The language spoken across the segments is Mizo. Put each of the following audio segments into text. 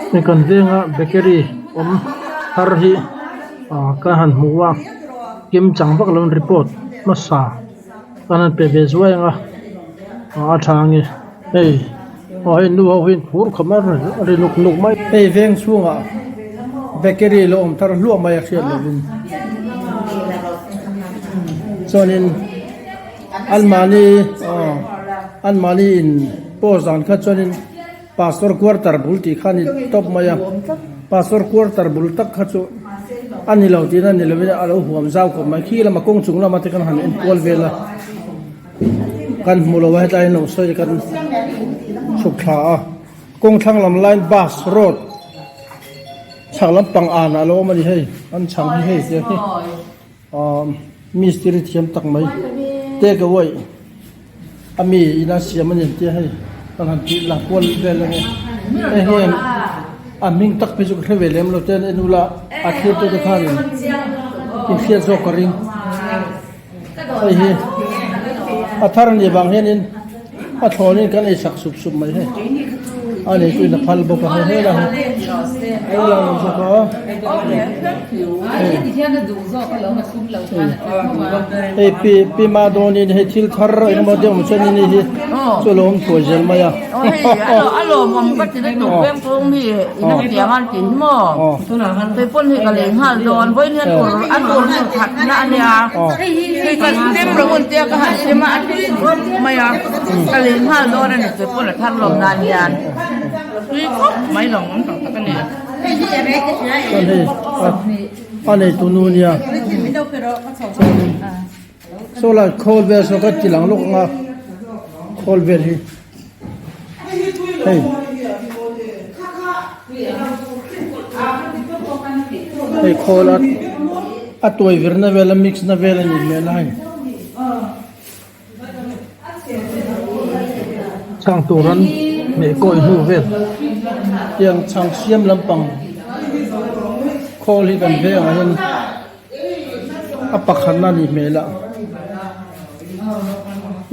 Hei kan venga bakery awm thar hi ah ka han hmu a kim chang vak lo in report hmasa kan han pe ve zuai ang a ah a tha ange hei aw hei nu ho hian phur khawp mai a ri nuk nuk mai. Hei veng chhungah bakery lo awm thar hluah mai a hriat lovin chuanin anmahni aw anmahni in post dan kha chuanin. Pastor quarter bul tih kha a ni tawp mai a, Pastor quarter bul tak kha chu a ni lo tihna ni lovin a lo huam zau khawp mai, khi lama kawng chung lama te kan han en kual vel a, kan hmu lo a hetlai hian lo sawi kan chhuk thla a, kawng thlang lam laiin bus road chhak lampang anah a lo awm a ni hei, an chhang hi hei tiang hi ahh mistiri thiam tak mai take away. A mi ina siam a ni tia hei kan han tih lang kual vel ange hei hian a hming tak phei chu ka hre ve lem lo ten en ula a thlir te te khanin in hriat zawk ka ring hei hi a thar a nih vang hianin a thlawnin kan ei sak sup sup mai hei a nei chu in a phal bawk a hei helai hi a lo lang lo bawk a hei pi pi ma dawnin hei thil thar engemaw deuh ang chuan ini hi chu a lo awm thuai zel mai a a lawmawm ka ti lutuk vengphung mi in a hetiang an ti hi maw kei pawn hei ka lei nghal dawn vawiin hian ur an ur chu that na a nia hei ka sem lo hun tia ka han sem a a tui khawp mai a ka lei nghal dawn a ni kei pawn a thar lawm nan hian tui khawp mai lo awm tak tak a ni. Chuan hei a neitu nu nia chuanin saw lai khawl vel saw ka ti lang lawk ang a khawl vel hi hei hei khawl a a tuai virna vel a mix na vel a nih hmel a hei. Chhang tur an hmeh kawi hnu vel tiang chhang siam lampang khawl hi kan vengah hian a pakhatna a nih hmel a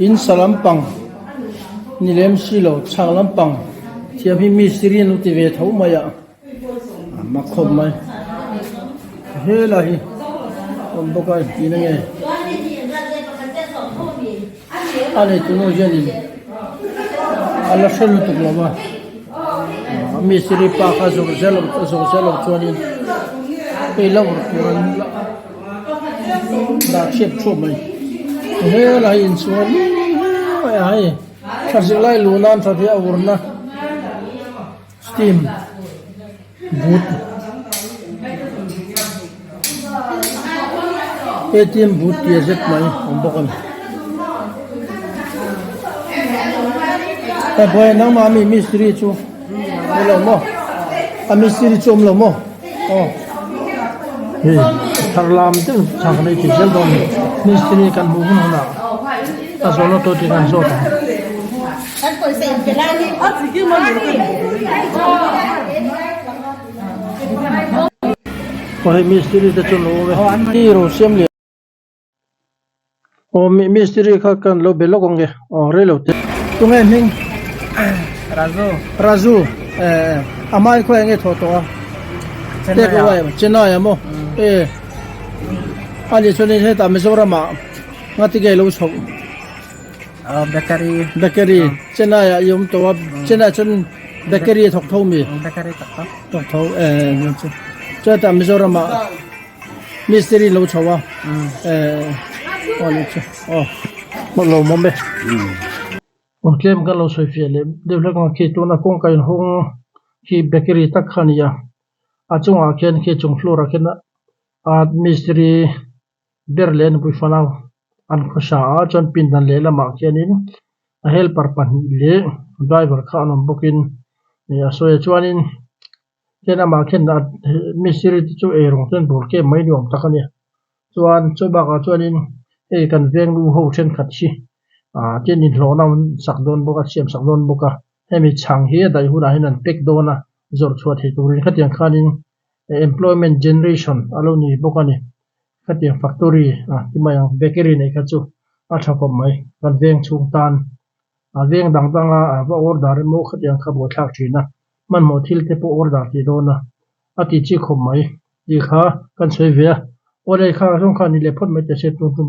in sa lampang ni lem si lo chhang lampang thiam hi mistiri an lo ti ve tho mai a. A mak khawp mai helai hi awm bawk a tih na nge a neitu nu hianin a la hre lutuk lo va a mistiri pa kha zawrh zel loh zawrh zel loh chuanin hei la awrh tur an la dah chhiat thuap mai helai inchhuah mai a hei thla zirlai luh nan tha hi a urna. Steam but atm but tia zet mai awm bawk a ni. Hei buai nangmah ami mistiri chu ni lo maw a mistiri chu awm lo maw aw hei thar lam deuh chhang kan ei thei zel dawn a ni mistiri kan hmuh hun hunah a zawhna tur chu kan zawt ang. Aw hei mistiri te chu an lo awm e hi ro siam leh aw mistiri kha kan lo be lawk ang e aw rei lo te tunge hming Raju Raju eh a hma in khawiah nge thawh tawh a take away Chennai ah maw e a nih chuan hetah Mizoram ah ngatinge lo chhoh. Bakery. Bakery. Chennai ah i awm tawh a. Chennai chuan bakery a thawk tho mi? Bakery thawk tho. Thawk tho eh chu. Chuan Mizoram ah mistiri lo chho a. Eh aw ni chu aw. Hma lo mawm e. Aw tlem kan lo sawi fiah leh deuh hlek ang khi tuna kawngka inhawng khi bakery tak kha a ni a. A chungah khian khi chung floor ah khian a mistiri ber leh nupui fanau an khawsa a chuan pindan lehlamah khianin a helper pahnih leh driver kha an awm bawkin ih a sawi a chuanin khian amah khian mistiri te chu eirawng te an bawr kem mai ni awm tak a ni chuan chu bakah chuanin hei kan veng nu ho thenkhat hi ah tin inhlawhna an sak dawn bawk a siam sak dawn bawk a hemi chhang hi a daih hunah hian an pack dawn a zawrh chhuah theih turin khatiang khanin employment generation a lo ni bawk a ni. Khatiang factory ah ti mai ang bakery neih kha chu a tha khawp mai kan veng chhung tan a veng dang dang a va order emaw khatiang kha buaithlak thin a. Hmanhmawh thil te pawh order tih dawn a, a tih chi khawp mai tih kha kan sawi ve a. Awle kha zawng kha ni leh phawt mai teh se tung tum tan.